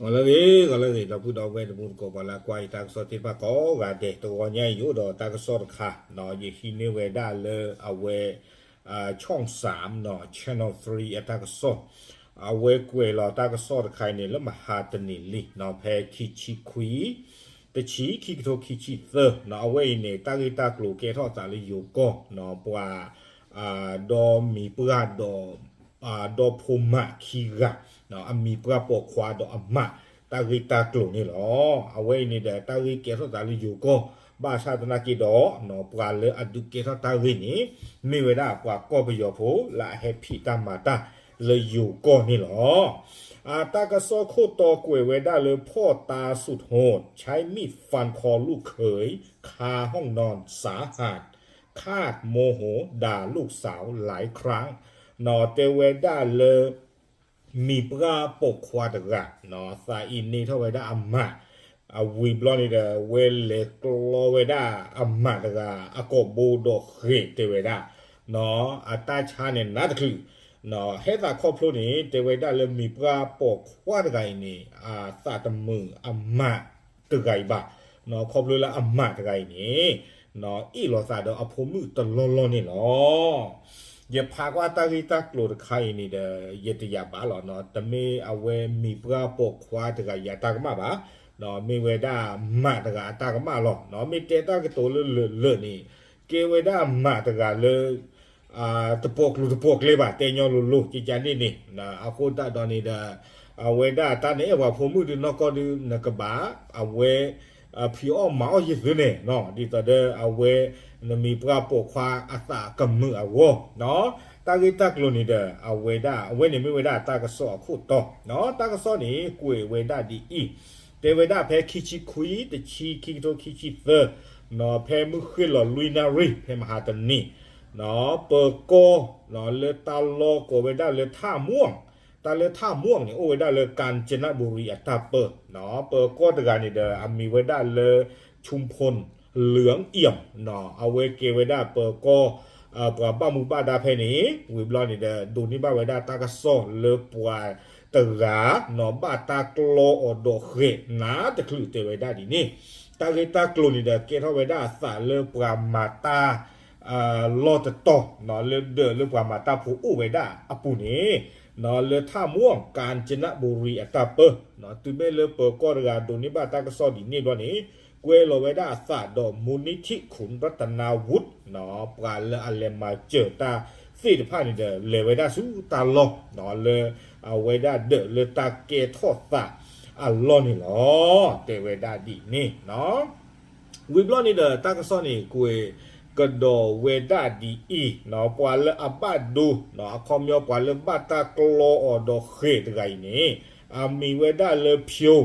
ဂီၤလၢအဂ့ၤ ဂီၤလၢအဂ့ၤ ဒီပုၢ်ဒီဝဲၢ်တံၤသကိး ပှၤလၢအကွၢ်ယတၢ်ကစီၣ်သ့ၣ်တဖၣ်ကိးဂၤဒဲး, တဂီၤညါအံၤ ယအိၣ်ဒီးတၢ်ကစီၣ်တခါ, ယဟံးန့ၢ်ဝဲဒၣ်လၢအဝဲ ช่องสาม Channel three အတၢ်ကစီၣ်, အဝဲကွဲးလီၤတၢ်ကစီၣ်တခါအံၤန့ၣ် လၢမဟါတနံၤလံ ဖဲခံဆံခွံ တဆံ ခံကထိခံဆံသၢ, အဝဲအံၤန့ၣ် တၢ်ဂ့ၢ်တၢ်ကျိၤကဲထီၣ်သးလၢယိၤကီၢ်, ပှၤ ဒီးမံၤပှၢ်ဒီး ဒီဖိမးခံဂၤ, အမံၤပှၢ်ပိာ်ခွါဒီးအမး တၢ်ဂ့ၢ်တၢ်ကျိၤန့ၣ်လီၤ. အဝဲအံၤန့ၣ်ဒီး တၢ်ဂ့ၢ်ကဲထီၣ်သးလၢယိၤကီၢ်, ဘၣ်ဆၣ်သနာ်က့ဒီး ပှၤလၢအဒုးကဲထီၣ်တၢ်ဂ့ၢ်န့ၣ် မ့ၢ်ဝဲဒၣ်ပှၤကီၢ်ပယီၤဖိလၢအဟဲဖံးတၢ်မၤတၢ်လၢယိၤကီၢ်န့ၣ်လီၤ. အတၢ်ကစီၣ်ခိၣ်တီကွဲးဝဲဒၣ်လၢ พ่อตาสุดโหดใช้มีดฟันคอลูกเขยคาห้องนอนสาหัส คาดโมโหด่าลูกสาวหลายครั้ง တဲဝဲဒၣ်လၢ မံၤပှၢ်ပိာ်ခွါတဂၤ သးအံၤန့ၢ်ထီၣ်ဝဲဒၣ်အမး, အဝံၤဘျီန့ၣ်ဒီး ဝဲလဲၤကျီဝဲဒၣ်အမးတဂၤ အကိာ်ဘိဒီးဃဲၤတဲဝဲဒၣ်, အတၢ်ဆါန့ၣ်နးတချုး, ဟဲသးခီဖျိန့ၣ် တဲဝဲဒၣ်လၢမံၤပှၢ်ပိာ်ခွါတဂၤအံၤန့ၣ် အသးတမုာ်အမးတဂၤအံၤဘၣ်, ခီဖျိလၢအမးတဂၤအံၤန့ၣ် အ့ၣ်လိာ်သးဒီးအဖိမုၣ်တလီၢ်လီၢ်န့ၣ်လီၤ. ယဖးကွၢ်တၢ်ဂ့ၢ်တၢ်ကျိၤတခါအံၤန့ၣ်ဒီး ယတယာ်ဘၣ်လီၤ, တမ့ၢ်အဝဲမံၤပှၢ်ပိာ်ခွါတဂၤအံၤအတၢ်ကမၣ်ဘၣ်, မ့ၢ်ဝဲဒၣ်မးတဂၤအတၢ်ကမၣ်လီၤ. မ့ၢ်တဲတၢ်ကတိၤလၢလၢာ်လၢာ်န့ၣ် ကဲဝဲဒၣ်မးတဂၤလၢ တပိာ်ကျိၤတပိာ်ကျဲဘၣ် တဲညီလိၤလိၤ ကကန့ၣ်န့ၣ်, အဃိသတးဒီးန့ၣ်ဒီး အဝဲဒၣ်တၢ်နအဲၣ်ပှၤဖိမုၣ်ဒုးနီၢ်ကီၢ်ဒုး နကဘၣ် အဝဲ ဖံးအီၣ်မၤအီၣ်ယသုန့ၣ်, ဒ်သိးဒီးအဝဲ နမံၤပှၢ်ပိာ်ခွါအသးကမုာ်အဂီၢ်, တၢ်ဂ့ၢ်တၢ်ကျိၤန့ၣ်ဒီး အဝဲဒၣ် အဝဲန့ၣ်မ့ၢ်ဝဲဒၣ်တၢ်ကစီၣ်အခိၣ်တီ, တၢ်ကစီၣ်န့ၣ် ကွဲးဝဲဒၣ်ဒ်အံၤ, တဲဝဲဒၣ်ဖဲခံဆံခွံ တဆံ ခံကထိခံဆံသၢ, ဖဲမုၢ်ဃ့ၢ်လီၤလွံၢ်နၣ်ရံၣ် ဖဲမဟါတနံၤ, ပၢၤကီၢ် လၢတၢ်လီၢ်ကိးဝဲဒၣ်လၢထၣ်မူၣ်, တၢ်လၢထၣ်မူၣ်န့ၣ် အိၣ်ဝဲဒၣ်လၢ ကၣ်စနဘူရံၤ အတၢ်ပၢ, ပၢၤကီၢ်တဂၤန့ၣ်ဒီး အမံၤဝဲဒၣ်လၢ ชุมพล เหลืองเอี่ยม အဝဲကဲဝဲဒၣ်ပၢၤကီၢ် ပှၤဘၣ်မူဘၣ်ဒါဖဲန့ၣ် ဝံၤဘျီန့ၣ်ဒီး ဒိးန့ၢ်ဘၣ်ဝဲဒၣ်တၢ်ကစီၣ်လၢပှၤတဂၤ ဘၣ်တၢ်ကျီအီၤဒီးဃဲၤနးတချုးတဲဝဲဒၣ်ဒ်န့ၣ်, တၢ်ဂ့ၢ်တၢ်ကျိၤန့ၣ်ဒီး ကဲထီၣ်ဝဲဒၣ်အသးလၢပှၤမၤတၢ် လီၢ်တတီၤ လၢဒၢးလၢပှၤမၤတၢ်ဖိအိၣ်ဝဲဒၣ်အပူၤန့ၣ်, လၢထၣ်မူၣ် ကၣ်စနဘူရံၤ အတၢ်ပၢ, တုၤမ့ၢ်လၢပၢၤကီၢ်တဂၤဒိးန့ၢ်ဘၣ်တၢ်ကစီၣ်ဒ်န့ၣ်ဘျီန့ၣ် ကွဲလီၤဝဲဒၣ်အသးဒီး มูลนิธิขุนรัตนาวุฒิ ပှၤလၢအလဲၤမၤစၢၤတၢ်သ့ၣ်တဖၣ်န့ၣ်ဒီး လဲၤဝဲဒၣ်ဆူတၢ်လီၢ် လၢအဝဲဒၣ်ဒၢးလၢတၢ်ကဲထီၣ်သးအလီၢ်န့ၣ်လီၤ. တဲဝဲဒၣ်ဒ်န့ၣ် ဝံၤဘျီန့ၣ်ဒီး တၢ်ကစီၣ်န့ၣ် ကွဲးကဒီးဝဲဒၣ်ဒ်အံၤ, ပှၤလၢအဘၣ်ဒိ အခီပညီပှၤလၢဘၣ်တၢ်ကျီအီၤဒီးဃဲၤတဂၤအံၤန့ၣ် အမံၤဝဲဒၣ်လၢဖၠိ,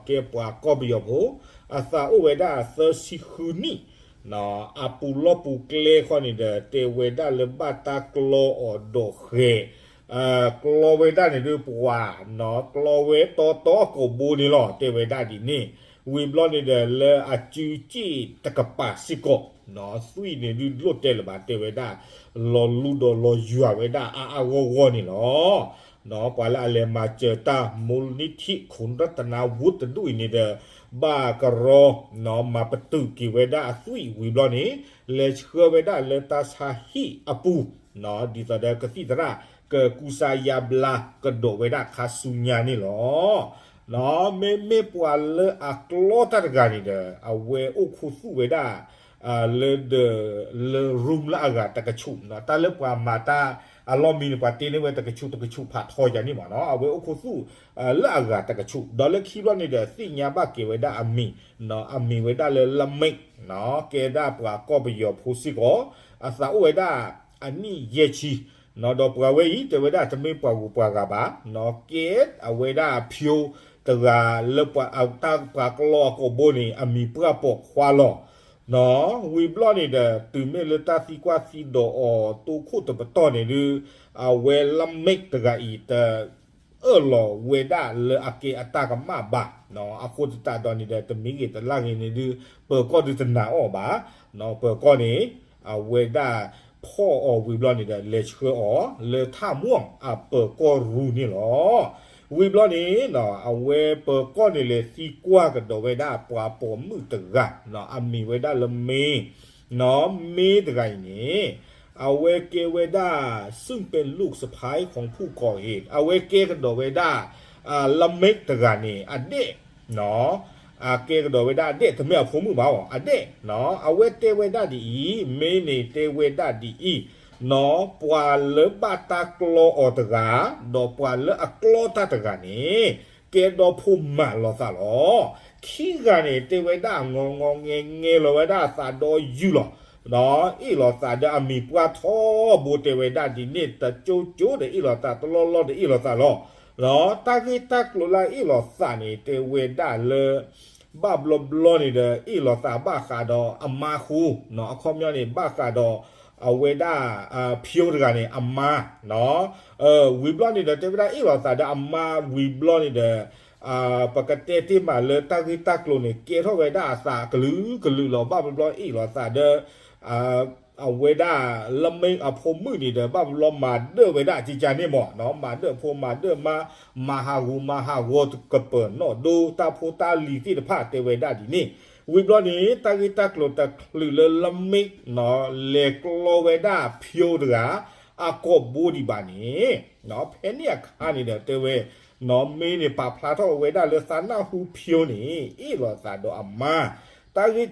ကဲပှၤကီၢ်ပယီၤဖိ, အသးအိၣ်ဝဲဒၣ်သၢဆံဃုနံၣ်, အပူၤလီၢ်ပူၤကျဲခီန့ၣ်ဒီး တဲဝဲဒၣ်လၢဘၣ်တၢ်ကျီအီၤဒီးဃဲၤ, ကျီဝဲဒၣ်န့ၣ်ဒုးပှၤ, ကျီဝဲတီတီအကိာ်ဘိန့ၣ်လီၤ. တဲဝဲဒၣ်ဒ်န့ၣ်, ဝံၤဘျီန့ၣ်ဒီး လၢအစုစ့ၣ်တကပၤစ့ၢ်ကီး သွံၣ်န့ၣ်ဒုးလိၣ်တဲလၢၤဘၣ် တဲဝဲဒၣ်, လီၤလူဒီးလီၤယွၤဝဲဒၣ်အါအါဂီၢ်ဂီၢ်န့ၣ်လီၤ. ပှၤလၢအလဲၤမၤစၢၤတၢ် มูลนิธิขุนรัตนาวุฒิ တဒူၣ်အံၤန့ၣ်ဒီး ဘၣ်ကရီ မၤပတုာ်က့ၤဝဲဒၣ်အသွံၣ်ဝံၤဘျီန့ၣ် လဲၤဆှၢဝဲဒၣ်လၢတၢ်ဆါဟံၣ်အပူၤ, ဒ်သိးဒီးကသံၣ်သရၣ် ကကူစါယါဘျါကဒီးဝဲဒၣ်ခါဆူညါန့ၣ်လီၤ. မ့မ့ၢ်ပှၤလၢအကျီတၢ်တဂၤန့ၣ်ဒီး အဝဲအိၣ်ခူသူၣ်ဝဲဒၣ် လၢဒၢး လၢ room လၢအဂၤတကဆူး, တၢ်လၢပှၤမၤတၢ်အလီၢ်မံၤန့ၣ် ပှၤတ့န့ၢ်ဝဲတကဆူးတကဆူးဖးထီယၤန့ၣ်မးနီၤ, အဝဲအိၣ်ခူသူၣ် လၢအဂၤတကဆူး, ဒီးလၢခံဘျီန့ၣ်ဒီး သ့ၣ်ညါဘၣ်က့ၤဝဲဒၣ်အမံၤ, အမံၤဝဲဒၣ်လၢ လမ့ၣ်, ကဲဒၣ်ပှၤကီၢ်ပယီၤဖိစ့ၢ်ကီး, အသးအိၣ်ဝဲဒၣ်အနံၣ်ယဲၢ်ဆံ, ဒီးပှၤဝဲအံၤ တဲဝဲဒၣ်တမ့ၢ်ပှၤဂုၤပှၤဂၤဘၣ်, ကဲအဝဲဒၣ်ဖၠိတဂၤလၢပှၤ တၢ်ပှၤကျီအကိာ်ဘိန့ၣ် အမံၤပှၢ်ပိာ်ခွါလီၤ. ဝံၤဘျီန့ၣ်ဒီး တုၤမ့ၢ်လၢတၢ်သံကွၢ်သံဒိးအီၤတိခိၣ်တပတီၢ်န့ၣ်ဒုး အဝဲလမ့ၣ်တဂၤအံၤ တအၢၣ်လီၤဝဲဒၣ်လၢအကဲအတၢ်ကမၣ်ဘၣ်, အဃိသတးဒီးန့ၣ်ဒီး တမံၤဂ့ၤတလၢ်ဂ့ၤန့ၣ်ဒုး ပၢၤကီၢ်ဒုးတနာ်အီၤဘၣ်, ပၢၤကီၢ်န့ၣ် အဝဲဒၣ်ဖီၣ်အီၤဝံၤဘျီန့ၣ်ဒီး လဲၤဆှၢအီၤလၢထၣ်မူၣ်အပၢၤကီၢ်ရူၢ်န့ၣ်လီၤ. ဝံၤဘျီန့ၣ် အဝဲပၢၤကီၢ်န့ၣ်လဲၤသံကွၢ်ကဒီးဝဲဒၣ်ပှၤပိာ်မုၣ်တဂၤ အမံၤဝဲဒၣ်လၢမ့ၢ် မ့ၢ်တဂၤအံၤန့ၣ် အဝဲကဲဝဲဒၣ် ซึ่งเป็นลูกสะใภ้ของผู้ก่อเหตุ အဝဲကဲကဒီးဝဲဒၣ် လၢမ့ၢ်တဂၤန့ၣ် အဒဲၣ် အကဲကဒီးဝဲဒၣ်အဒဲၣ် တမ့ၢ်အဖိမုၣ်ဘၣ်အီၤ အဒဲၣ် အဝဲတဲဝဲဒၣ်ဒ်အံၤ မ့ၢ်န့ၣ်တဲဝဲဒၣ်ဒ်အံၤ ပှၤလၢဘၣ်တၢ်ကျီအီၤတဂၤ ဒီးပှၤလၢအကျီတၢ်တဂၤန့ၣ် ကဲဒီဖိမးလိာ်သးလီၤ. ခံဂၤန့ၣ် တဲဝဲဒၣ် ငီငီငဲငဲလီၤဝဲဒၣ်အသးဒီးယုၢ်လီၤ. အ့ၣ်လိာ်သးဒီးအမံၤပှၢ်ထီဘိ တဲဝဲဒၣ်ဒ်န့ၣ် တကၠိကၠိဒီးအ့ၣ်လိာ်သး တလီၢ်လီၢ်ဒီးအ့ၣ်လိာ်သးလီၤ. တၢ်ဂ့ၢ်တၢ်ကျိၤလၢအအ့ၣ်လိာ်သးန့ၣ် တဲဝဲဒၣ်လၢ ဘၣ်ဘျီဘျီန့ၣ်ဒီး အ့ၣ်လိာ်သးဘၣ်ဃးဒီးအမါဃိ အခီပညီန့ၣ် ဘၣ်ဃးဒီး အဝဲဒၣ် ဖၠိတဂၤန့ၣ် အမါ ဝံၤဘျီန့ၣ်ဒီး တဲဝဲဒၣ်အ့ၣ်လိာ်သးဒီးအမါဝံၤဘျီန့ၣ်ဒီး ပကတဲတ့ၢ်မးလၢတၢ်ဂ့ၢ်တၢ်ကျိၤန့ၣ် ကဲထီၣ်ဝဲဒၣ်အသးကလုာ်ကလုာ်လီၤ. ဘၣ်ဘျီဘျီအ့ၣ်လိာ်သးဒီး အဝဲဒၣ် လၢမ့ၢ်အဖိမုၣ်န့ၣ်ဒီး ဘၣ်ဘျီဘျီမၤဒၢၣ်ဝဲဒၣ်ကကန့ၣ်မး မၤဒၢၣ်ဖိမၤဒၢၣ်မါ မၤဟးဂူာ်မၤဟးဂီၤကပၢၤနီၣ်ဒိ တၢ်ဖိတၢ်လံၤသ့ၣ်တဖၣ်တဲဝဲဒၣ်ဒ်န့ၣ် ဝံၤဘျီန့ၣ် တၢ်ဂ့ၢ်တၢ်ကျိၤတချုးလၢလၢမ့ၢ် လဲၤကျီဝဲဒၣ်ဖၠိတဂၤ အကိာ်ဘိဒံးဘၣ်န့ၣ် ဖဲန့ၣ်အခါန့ၣ်ဒီးတဲဝဲ မ့ၢ်န့ၣ်ပာ်ဖျါထီၣ်ဝဲဒၣ်လၢသးနၢ်ဟူဖၠိန့ၣ် အ့ၣ်လိာ်သးဒီးအမါ တၢ်ဂ့ၢ်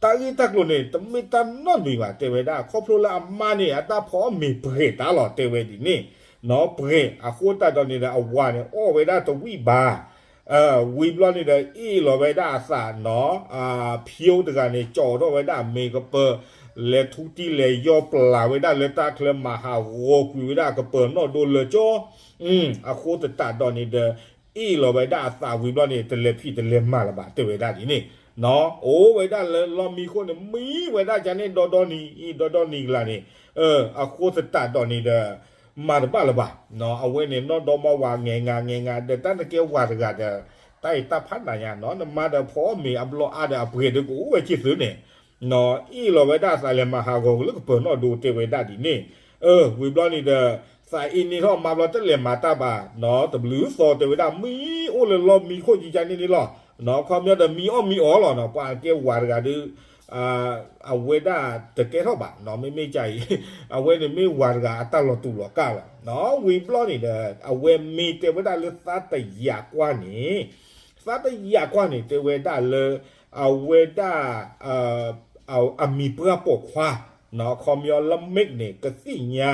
တၢ်ကျိၤန့ၣ် တမ့ၢ်တၢ်နီတမံၤဘၣ် တဲဝဲဒၣ် ခီဖျိလၢအမါန့ၣ် အတၢ်ဖီအီၣ်မ့ၤပှဲၤတၢ်လီၤ တဲဝဲဒ်န့ၣ် ပှဲၤ အဃိသတးဒီးန့ၣ်ဒီး အဝၤန့ၣ် အီၣ်ဝဲဒၣ်တဝံၣ်ဘၣ် ဝံၤဘျီန့ၣ်ဒီး အ့ၣ်လိာ်ဝဲဒၣ်အသးနီၤ ဖၠိတဂၤန့ၣ် ကၠီထီၣ်ဝဲဒၣ်အမ့ၤကပၢၤ လဲၤထူတံၢ်လဲၤယီၢ်ပျၢ်ဝဲဒၣ်လၢတၢ်ချၢ မၤဟးဂီၤကွံာ်ဝဲဒၣ်ကပၢၤနီၣ်ဒိလၢကၠီ အဃိသတးဒီးန့ၣ်ဒီး အ့ၣ်လိာ်ဝဲဒၣ်အသးဝံၤဘျီန့ၣ် တလဲၤဖံးတလဲၤမၤလၢၤဘၣ် တဲဝဲဒၣ်ဒ်န့ၣ် အိၣ်ဝဲဒၣ်လၢလီၢ်မံခိၣ်န့ၣ် မံဝဲဒၣ်ကန့ၣ် ဒီဒီနံၤ ဒီဒီနံၤကလၢန့ၣ် အဃိသတးဒီးန့ၣ်ဒီး မၤတဘၣ်လၢၤဘၣ် အဝဲန့ၣ် နီၢ်ဒီမါဝၤ ငဲၤငါ ငဲၤငါ ဒီးတၢ်နကဲဝၤတဂၤဒီး တၢ်အံၤတၢ်ဖးနးညါနီၤ နမါဒီးဖီအီၣ်မ့ၤအဘျီအါဒီးအပှဲၤဒီးကအိၣ်ဝဲက့ၤသုးန့ၣ် အ့ၣ်လိာ်ဝဲဒၣ်သးလဲၤမၤဟးဂီၤလၢကပၢၤနီၣ်ဒိ တဲဝဲဒၣ်ဒ်န့ၣ် ဝံၤဘျီန့ၣ်ဒီး သးအ့ၣ်န့ၢ်ထီၣ်မါဘျီတလဲၤမၤတၢ်ဘၣ် တဘျုးသီ တဲဝဲဒၣ် မံအိၣ်လၢလီၢ်မံခိၣ်ကကန့ၣ်န့ၣ်လီၤ ခီပညီဒီးမံအီၣ်မံအီလီၤ ပှၤကဲဝၤတဂၤဒီး အဝဲဒၣ်တကဲထီၣ်ဘၣ် မ့မ့ၢ်ကါအံၤ အဝဲန့ၣ်မ့ၢ်ဝၤတဂၤအတၢ်လီၤတူာ်လီၤကာ်လီၤ ဝံၤဘျီန့ၣ်ဒီး အဝဲမ့ၢ်တဲဝဲဒၣ်လၢသးတယာ်ကွၢ်န့ၣ် သးတယာ်ကွၢ်န့ၣ် တဲဝဲဒၣ်လၢ အဝဲဒၣ် အမံၤပှၢ်ပိာ်ခွါ ခီပညီလၢမ့ၢ်န့ၣ် ကသ့ၣ်ညါ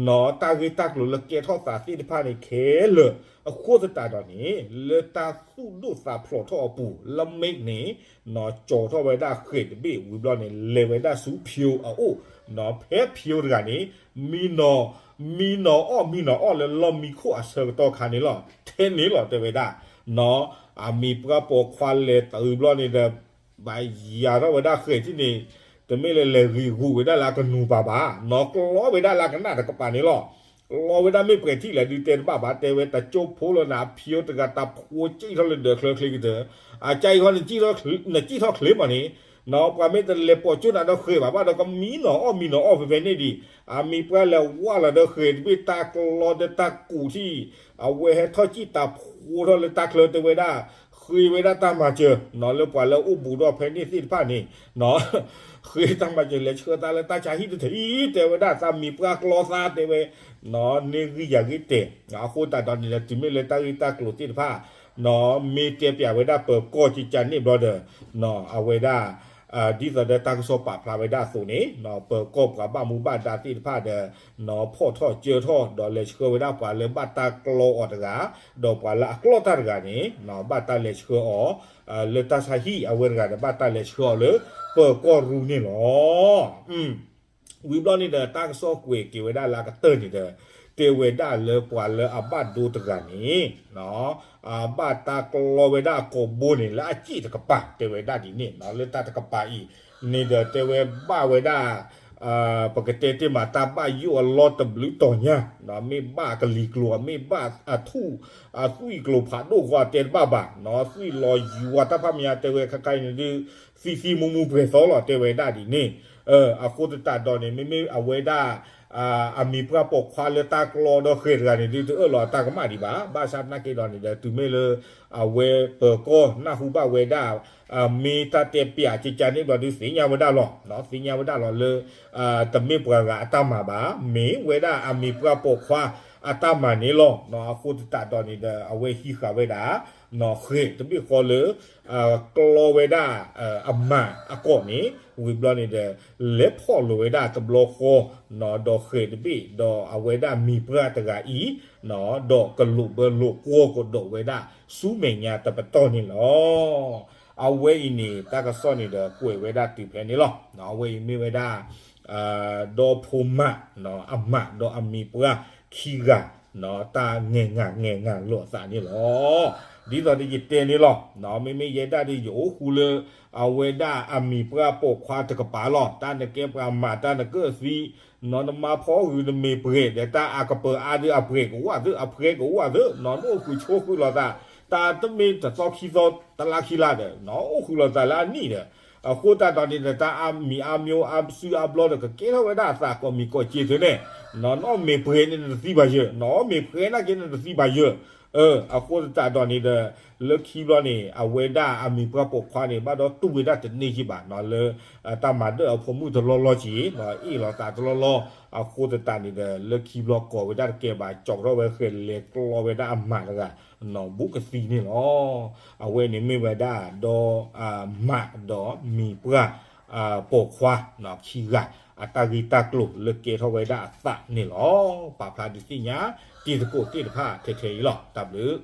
နီၤ တၢ်ဂ့ၢ်တၢ်ကျိၤလၢကဲထီၣ်သးသ့ၣ်တဖၣ်န့ၣ်ခဲလၢာ် အဃိသတးဒီးန့ၣ် လၢတၢ်သူၣ်ဒိၣ်သးဖျိးထီၣ်အပူၤ လၢမ့ၢ်န့ၣ် နီၤ ကၠီထီၣ်ဝဲဒၣ်ဃဲးတဘ့ၣ် ဝံၤဘျီန့ၣ် လဲၤဝဲဒၣ်ဆူဖၠိအအိၣ် နီၤ ဖဲဖၠိတဂၤန့ၣ် မံနီၤ မံနီၤအီၣ်မံနီၤအီၣ်လၢလီၢ်မံခိၣ်အဆၢကတီၢ်ခါန့ၣ်လီၤ ထဲန့ၣ်လီၤ တဲဝဲဒၣ် နီၤ အမံၤပှၢ်ပိာ်ခွါလဲၤတုၤဘျီန့ၣ်ဒီး ဘၣ်ယၤထီၣ်ဝဲဒၣ်ဃဲးထံၣ်န့ၣ် တမ့ၢ်လၢလဲၤဂံၢ်ဂူာ်ဝဲဒၣ်လၢအကနူၤပၤဘၣ် နီၤ ကျီဝဲဒၣ်လၢအကနၣ်တကပၤန့ၣ်လီၤ ကျီဝဲဒၣ်မ့ၢ်ပှဲၤထံၣ်လဲၣ်ဒုးတဲတဘၣ်ဘၣ် တဲဝဲတကၠိဖိလၢနဖၠိတဂၤတၢ်ဖိစံၣ်ထီၣ်လၢဒၢးချၢချ့ကတၢၢ် အကါအံၤဃီ နစံၣ်ထီၣ်ချ့မးန့ၣ် နီၤ ပှၤမ့ၢ်တလဲၤပိာ်ကၠိနၤဒီးဃဲးဘၣ်ဘၣ်ဒီးကမံနီၤအီၣ်မံနီၤအီၣ်ဖဲဖဲန့ၣ်ဒံး အမံၤပှၢ်လဲၤဝါလီၤဒီးဃဲးတဘ့ၣ်တၢ်ကျီဒီးတၢ်ကူးထံၣ် အဝဲဟဲထီၣ်စံၣ်တၢ်ဖိထီၣ်လၢတၢ်ချၢတဲဝဲဒၣ် ဃ့ဝဲဒၣ်တၢ်မၤစၢၤ နီၤ လၢပှၤလၢအိၣ်ဘူးဒီးဖဲန့ၣ်သ့ၣ်တဖၣ်န့ၣ် နီၤ ဃ့တၢ်မၤစၢၤလဲၤဆှၢသးလၢတၢ်ဆါဟံၣ်တထံၣ်အံၤ တဲဝဲဒၣ်သးမံၤပှၢ်ကျီသးတဲဝဲ နီၤ န့ၢ်ဂံၢ်ယၤဂ့ၤတဲာ် အဃိသတးဒီးန့ၣ်ဒီး တုၤမ့ၢ်လၢတၢ်ဂ့ၢ်တၢ်ကျိၤသ့ၣ်တဖၣ် နီၤ မ့ၢ်တဲပျးဝဲဒၣ်ပၢၤကီၢ်ကကန့ၣ်ဘျီဒီး နီၤ အဝဲဒၣ် ဒ်သိးဒီးတၢ်ကစီၣ်ပာ်ဖျါဝဲဒၣ်အသိးန့ၣ် နီၤ ပၢၤကီၢ်ပှၤဘၣ်မူဘၣ်ဒါသ့ၣ်တဖၣ်ဒီး နီၤ ဖီၣ်ထီၣ်ကၢထီၣ် ဒီးလဲၤဆှၢဝဲဒၣ်ပှၤလၢဘၣ်တၢ်ကျီအီၤတဂၤ ဒီးပှၤလၢအကျီတၢ်တဂၤန့ၣ် နီၤ ဘၣ်တၢ်လဲၤဆှၢအီၤ လၢတၢ်ဆါဟံၣ်အဝဲတဂၤဒီး ဘၣ်တၢ်လဲၤဆှၢအီၤလၢ ပၢၤကီၢ်ရူၢ်န့ၣ်လီၤ. ဝံၤဘျီန့ၣ်ဒီး တၢ်ကစီၣ်ကွဲးက့ၤဝဲဒၣ်လၢအကတၢၢ်န့ၣ်ဒီး တဲဝဲဒၣ်လၢပှၤလၢအဘၣ်ဒိတဂၤန့ၣ် ဘၣ်တၢ်ကျီဝဲဒၣ်အကိာ်ဘိန့ၣ် လၢအစ့ၣ်တကပၤ တဲဝဲဒၣ်ဒ်န့ၣ် လၢတၢ်တကပၤအံၤန့ၣ်ဒီး တဲဝဲဘၣ်ဝဲဒၣ် ပကတဲတ့ၢ်မး တၢ်ဘၣ်ယိၣ်အလီၢ်တဘျုးတီၤညါ မ့ၢ်ဘၣ်ကလံၤကျိၤ မ့ၢ်ဘၣ်အထူၣ် အသွံၣ်ကျိၤဖးဒိၣ်ဂီၤတဲတဘၣ်ဘၣ် သွံၣ်လီၤယွၤတၢ်ဖးမံၤညါ တဲဝဲခါခါအံၤန့ၣ်ဒုး သံသံမူမူပှဲၤသီလီၤ တဲဝဲဒၣ်ဒ်န့ၣ် အဃိသတးဒီးန့ၣ် မ့မ့ၢ်အဝဲဒၣ် အမံၤပှၢ်ပိာ်ခွါလၢတၢ်ကျီဒီးဃဲၤတဂၤန့ၣ် ဒုးတအၢၣ်လီၤအတၢ်ကမၣ်ဒံးဘၣ်. ဘၣ်ဆၣ်သနာ်က့ဒီးန့ၣ်ဒီး တုၤမ့ၢ်လၢ အဝဲပၢၤကီၢ်နၢ်ဟူဘၣ်ဝဲဒၣ် မ့ၢ်တၢ်တဲပျးကကန့ၣ်ဘျီဒုးသ့ၣ်ညါဝဲဒၣ်လီၤ. သ့ၣ်ညါဝဲဒၣ်လီၤလၢ တမ့ၢ်ပှၤဂၤအတၢ်မၤဘၣ်, မ့ၢ်ဝဲဒၣ်အမံၤပှၢ်ပိာ်ခွါအတၢ်မၤန့ၣ်လီၤ. အဃိသတးဒီးန့ၣ်ဒီး အဝဲဟံးဃာ်ဝဲဒၣ် ဃဲၤတဘ့ၣ်ဃီလၢ ကျီဝဲဒၣ် အမၤအကီၢ်န့ၣ် ဝံၤဘျီန့ၣ်ဒီး လဲၤဖီၣ်လိာ်ဝဲဒၣ်တဘျီဃီ ဒီးဃဲၤတဘ့ၣ် ဒီးအဝဲဒၣ်မံၤပှၢ်တဂၤအံၤ ဒီးကလိာ်ဘၢလိာ်ကွီၢ်ကဒီးဝဲဒၣ်ဆူမဲာ်ညါတပတီၢ်န့ၣ်လီၤ. အဝဲအံၤန့ၣ် တၢ်ကစီၣ်န့ၣ်ဒီးကွဲးဝဲဒၣ်တုၤဖဲန့ၣ်လီၤ. အဝဲအံၤမ့ၢ်ဝဲဒၣ် ဒီဖိမး အမးဒီးအမံၤပှၢ်ခံဂၤ တၢ်ငဲၤငၤငဲၤငၤလိာ်အသးန့ၣ်လီၤ. ဒ်သိးဒီးယတဲန့ၣ်လီၤ. မ့မ့ၢ်ယဲဒၣ်ဒီးယအိၣ်ဃူလၢ အဝဲဒၣ်အမံၤပှၢ်ပိာ်ခွါတကပၤလီၤ. တၢ်နကဲပှၤမၤတၢ်နကၢၣ်သံ နမါဖီဂုာ်နမ့ၢ်ပှဲၤဒီး တၢ်အကပၤအါဒုးအပှဲၤကဝၢ်သ့ အပှဲၤကဝၢ်သ့ နအိၣ်ဃုာ်ဆိးဃုာ်လိာ်သး တၢ်တမ့ၢ်တသီခံသီတလါခံလါဒီး နအိၣ်ဃုာ်လိာ်သးလၢအနံၣ်ဒီး အဃိသတးဒီးန့ၣ်ဒီး တၢ်အါမံၤအါမျိၤအါစုအါဘျီဒီး ကကဲထီၣ်ဝဲဒၣ်အသးကိးမံၤကိးကၠ့သ့န့ၣ် နအိၣ်မ့ၢ်ပှဲၤန့ၣ်နတသံဘၣ်ယၢၤ, နအိၣ်မ့ၢ်ပှဲၤနာ်က့နတသံဘၣ်ယၢၤ. အဃိသတးဒီးန့ၣ်ဒီး လၢခံဘျီန့ၣ် အဝဲဒၣ်အမံၤပှၢ်ပိာ်ခွါန့ၣ် ဘၣ်ဒီးတူၢ်ဝဲဒၣ်တန့ၢ်က့ဘၣ် လၢ တၢ်မၤဒၢၣ်အဖိမုၣ်တလီၢ်လီၢ်က့ အ့ၣ်လိာ်သးတလီၢ်လီၢ်. အဃိသတးန့ၣ်ဒီး လၢခံဘျီကိးဝဲဒၣ်တကဲဘၣ် ကၠီထီၣ်ဝဲဃဲၤလဲၤကျီဝဲဒၣ်အမၤတဂၤ ဘူးကသံန့ၣ်လီၤ. အဝဲန့ၣ်မ့ၢ်ဝဲဒၣ်ဒီး မးဒီးမံၤပှၢ် ပိာ်ခွါ ခံဂၤ အတၢ်ဂ့ၢ်တၢ်ကျိၤလၢကဲထီၣ်ဝဲဒၣ်အသးန့ၣ်လီၤ. ပာ်ဖျါဒုးသ့ၣ်ညါ တံၤသကိးသ့ၣ်တဖၣ်ထဲထဲအံၤလီၤ. တၢ်ဘျုး